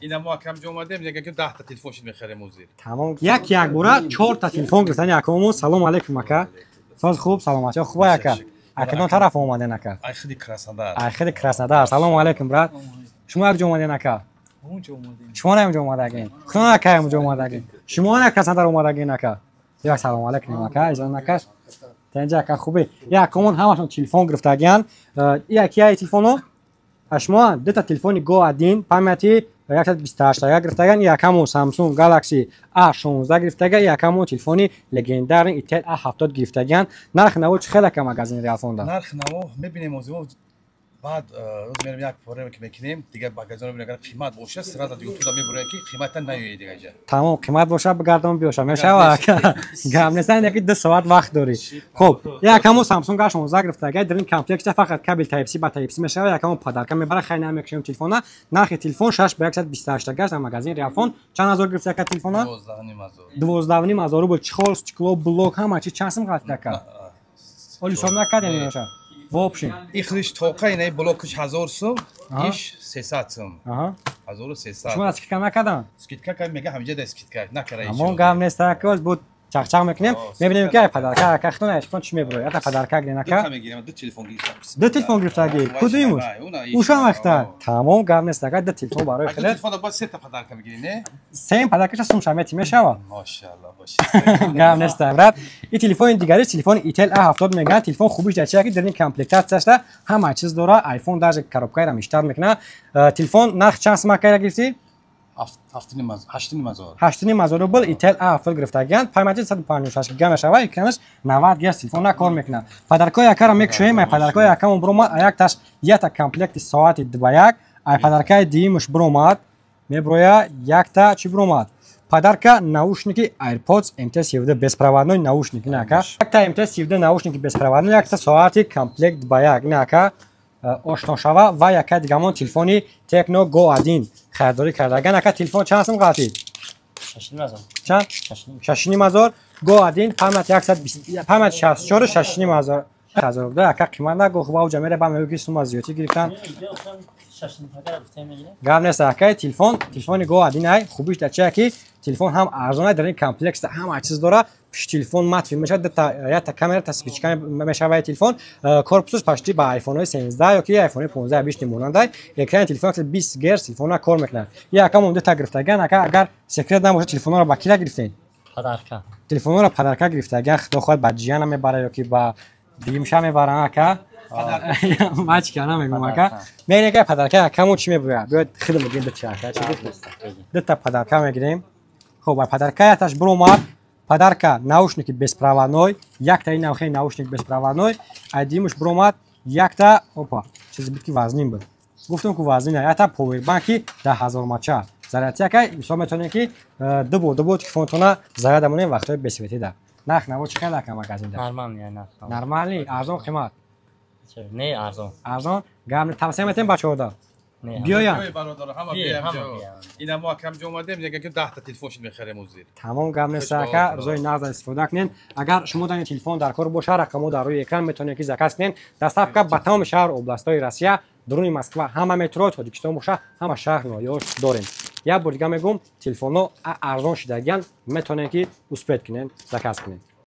Ина мо акам ҷо омадем, яке ки 10 та телефон шид мехарем озир. Тамом. Як як бора 4 та телефон гирифтани акамон. Салом алейкум, ака. Соз хуб, саломатӣ хуб, ака. Акадон тараф омаден, ака? Ай худи Краснодар. Ай худи Краснодар. Салом алейкум, брат. Шумо як ҷо омаден, ака? Шумо на инҷо омадагин? Худо, ака, инҷо омадагин. Шумо на Краснодар омадагин, ака? Як салом алейкум, ака. Изон акаш. Тенҷа, ака, хубе. Як комон ҳамашон телефон гирифтагиян. Як яй телефоно? Шумо дута телефони Go 1 памяти 128 гирифтаган, якамо Samsung Galaxy A16 гирифтага, якамо телефони легендарный Itel A70 гирифтаган. Нарх наво чӣ хел, ака, магазини Реалфонда? Нарх наво мебинем озимо, баъд рӯз мерем, як пора ки мекунем, дигар магазинро мебинем, агар қимат боша, сразу ютуда мебурем, ки қимата наёяд дигар ҷа. Тамом, қимат боша, бигардон биёша, мешава, гап нест, яки 2 соат вақт дорӣ. Хуб, якамо Samsung A16 гирифтага, дар ин комплекта фақат кабел Type-C ба Type-C мешава, якамо подарка мебара. Хай, намекушем телефона. Нархи телефон 6 ба 128 гашт дар магазин Реалфон. Чанд ҳазор гирифта, ака, телефона? 12,5 ҳазор. 12,5 ҳазор рубл. Чехол, стекло, блок, ҳама чи чанд сум ғалтид, ака? Оли ҳисоб накардем, меоша. В общем. Ихлиш тоқа ина блокш 1000 сум, иш 300 сум. 1300. Шумо скидка накардан? Скидка кам мега, ҳамиҷа да скидка накара. Ҳамон гап нест, ака, буд чақчақ мекунем, мебинем ки ай подарка, ака, хитон айшкон чӣ мебурояд. Ята подарка гирен, ака. Мегирем, ду телефон гирифтам. Ду телефон гирифтаги? Кудуимуш? Ушам вақта. Тамом, гап нест, ака, ду телефон барои хеле. Телефон бояд се та подарка мегирем, не? Сеюм подаркаша сумша мети, мешава? Машаалло, бош. Гап нест, брат. И телефони дигари телефони Itel A70 мегӯянд. Телефон хубиш дар чия, ки дар ин комплектатсияшда ҳама чиз дора, iPhone даже коробкаира миштар мекунад. Телефон нарх чанд сум, акайра гирифтӣ? 8,5 ҳазор. 8,5 ҳазор рубл Itel A70 гирифтагиянд. Памяти 156 гига мешава, экранаш 90 герц, телефон кор мекунад. Подаркои якаро мекушоем. Ай подаркои якамон биромад, аякташ якта комплекти соати 2 ба 1. Ай подаркаи дуюмаш биромад, меброя якта чӣ биромад? Подарка наушники AirPods MT-17 беспроводной наушник, инака. Якта MT-17 наушники беспроводной, якта соати комплект 2 ба 1, инака ошношава ва яка дигамон телефони Tecno Go 1 харидорӣ кардаган. Ака, телефон чанд сум ғалтид? Чанд? 6,5 ҳазор. Go 1 память 120, память 64, 6,5 ҳазор ҳазор. Ака, қимат нагӯ, хуб, ауҷа мере ба мегӯ, ки сума зиёдтӣ гирифтан. Гап нест, акай, телефон телефони Go 1 ай. Хубиш дар чия, ки телефон ҳам арзон ай, дар ин комплекс ҳама чиз дора. Пишти телефон матфи мешавад, якта камера тасвирчика мешавад. Телефон корпусаш пашти ба айфонҳои 13 ёки айфони 15 бишти монандай. Экрани телефон 20 герц, телефонро кор мекунад. Якам дута гирифтаган, ака, агар секрет набошад, телефонҳоро ба кира гирифтем? Подарка. Телефонҳоро подарка гирифтаган. Худо хоҳад, ба ҷияна мебара ёки ба димша мебарам, ака. Мачка намегум, ака. Мегирем, ка подарка акамо чӣ мебояд? Биёед, хеле мегирем дучи, ака. Чӣ дута подарка мегирем. Хуб, ба подарка яташ биромад подарка наушники беспроводной, якта ин навхе наушник беспроводной. Айдимуш биромад якта, опа, чизе буд, ки вазнин буд, гуфтам ку вазнин, якта повербанки 10 000 мАч зарядти. Ака, мисол, метавонем, ки ду бор ду бор телефонтона заряда монем вақтҳои бесветида. Нарх наво чӣ хел, ака, магазинда? Нормальный, арзон, қимат? Не, арзон. Арзон, гап. Тавсия метем бачаҳода биёянд? Ина мо акам ҷо омадем, яке ки 10 та телефон шид мехарем озир. Тамом, гап нест, ака, рӯзои нағз истифода кунед. Агар шумо дар телефон дар кор боша, рақамҳо дар рӯи экран, метавонед, ки заказ кунед. Доставка ба тамоми шаҳр, областҳои Россия, дуруни Москва, ҳама метро, Тоҷикистон боша, ҳама шаҳр ноҳияҳош дорем. Як бор дига мегӯм, телефонҳо арзон шидагиянд, метавонед, ки успеть кунед, заказ кунед.